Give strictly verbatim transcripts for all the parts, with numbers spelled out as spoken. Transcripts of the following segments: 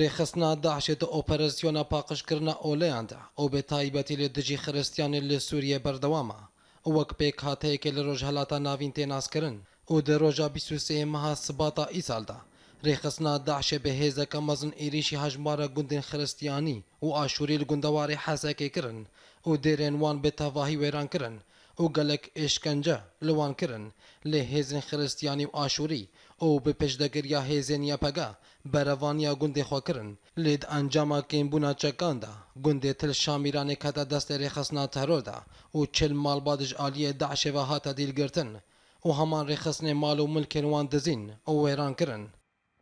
Rêxistina DAIŞê di operasyona paqijkirina oleyan de û bi taybetî li dijî Xiristiyanê li Sûriyê berdewam e û wek pêkhateyekê li Rojhelata Navîn tê naskirin û di roja bîst û sê meha Sibata îsal de rêxistina DAIŞê bi hêzeke mezin êrîşî hejmarek gundên Xiristiyanî û Aşûrî li gundewarê Hesekê kirin û dêrên wan bi tevahî wêran kirin û gelek êşkence li wan kirin, lê hêzên Xiristiyanî û Aşûrî û bi piştgiriya hêzên Y P G berevaniya gundê xwe kirin. Lê di encama kêmbûna çekan de gundê Til Şamîranê kete destê rêxistina teror de û çil malbat ji aliyê DAIŞê ve hate dîlgirtin û heman rêxistinê mal û milkên wan dizîn û wêran kirin.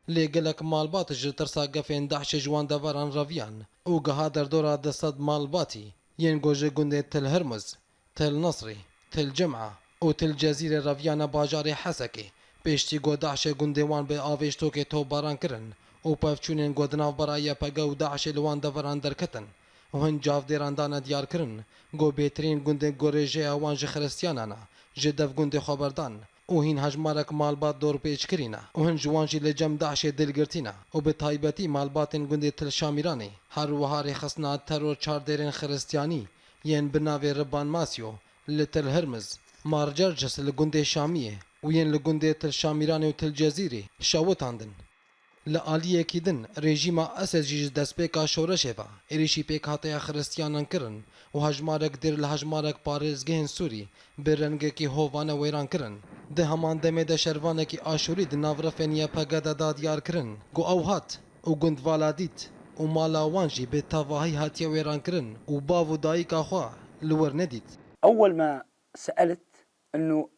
Lê gelek malbat ji tirsa gefên DAIŞê ji wan deveran reviyan û giha derdora du sed malbatî yên ku ji gundê Til Hirmuz, Til Nesrî, Til Cima û Til Cezîrê reviyane bajarê Hesekê, piştî ku DAIŞê gundê wan bi avêştokê topbaran kirin û pevçûnên ku di navbera Y P G û DAIŞê li wan deveran derketin û hin çavdêran dane diyarkirin ku bêtirîn gundên ku rêjeya wan ji Xiristiyanan e, ji dev gundê xwe berdan û hîn hejmarek malbat dorpêç kirî ne û hin ji wan jî li cem DAIŞê dîlgirtî ne û bi taybetî malbatên gundê Til Şamîranê. Her wiha rêxistina teror çar dêrên Xiristiyanî yên bi navê Riban Masyo li Til Hirmiz, Mar Cercis li gundê Şamiyê û yên li gundê Til Şamîranê û Til Cezîrê şewitandin. Li aliyekî din, rejîma Esed jî ji destpêka şoreşê ve êrîşî pêkhateya Xiristiyanan kirin û hejmarek dêr li hejmarek parêzgehên Sûrî bi rengekî hovane wêran kirin. Di heman demê de şervanekî Aşûrî di nav refên Y P G de da diyar kirin ku ew hat û gund vala dît û mala wan jî bi tevahî hatiye wêran kirin û bav û dayika xwe li wir nedît. أول ما سألت إنه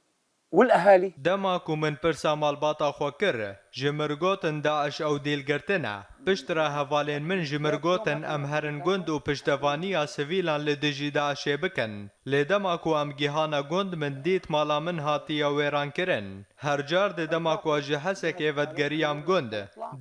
والأهالي؟ Dema ku min pirsa malbata xwe kir, ji mir gotin DAIŞ ew dîlgirtin e. Piştre hevalên min ji mir gotin em herin gund û piştevaniya sivîlan li dijî DAIŞê bikin. Lê dema ku em gihane gund min dît mala min hatiye wêrankirin. Her car di dema ku ez ji Hesekê vedigeriyam gund,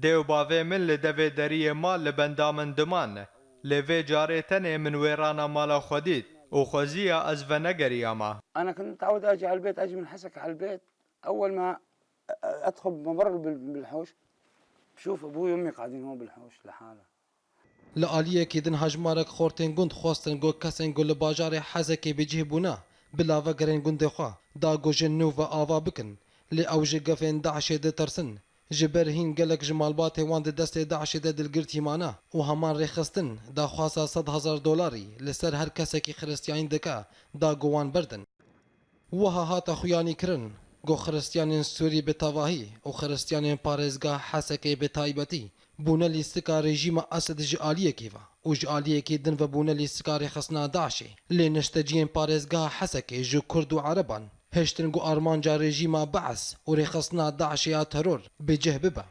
dê û bavê min li devê deriyê mal li benda min diman. Lê vê carê tenê min wêrana mala xwe dît û xweziya ez venegeriyama. أنا كنت متعود أجي على البيت، أجي من حسكة على البيت، أول ما أدخل بمر بال- بالحوش بشوف أبوي وأمي قاعدين هون بالحوش لحالهم. Li aliyekî din hejmarek xortên gund xwestin ku kesên ku li bajarê Hezekê bi cih bûne, bi lave gerên gundê xwe, da ku ji nû ve ava bikin. Lê ew ji gefên DAIŞê ditirsin. Ji ber hîn gelek ji malbatê wan di destê DAIŞê de dilgirtî mane û heman rêxistin daxwaza sed hezar dolarî li ser her kesekî Xiristiyanî dike da ku wan berdin. Wiha hate xuyanîkirin ku Xiristiyanên Sûrî bi tevahî û Xiristiyanên parêzgeha Hesekê bi taybetî bûne lîstika rejîma Esed ji aliyekî ve û ji aliyekî din ve bûne lîstika rêxistina DAIŞê. Lê nişteciyên parêzgeha Hesekê ji Kurd û Ereban hiştin ku armanca rejîma Bees û rêxistina DAIŞê ya teror bi cih bibe.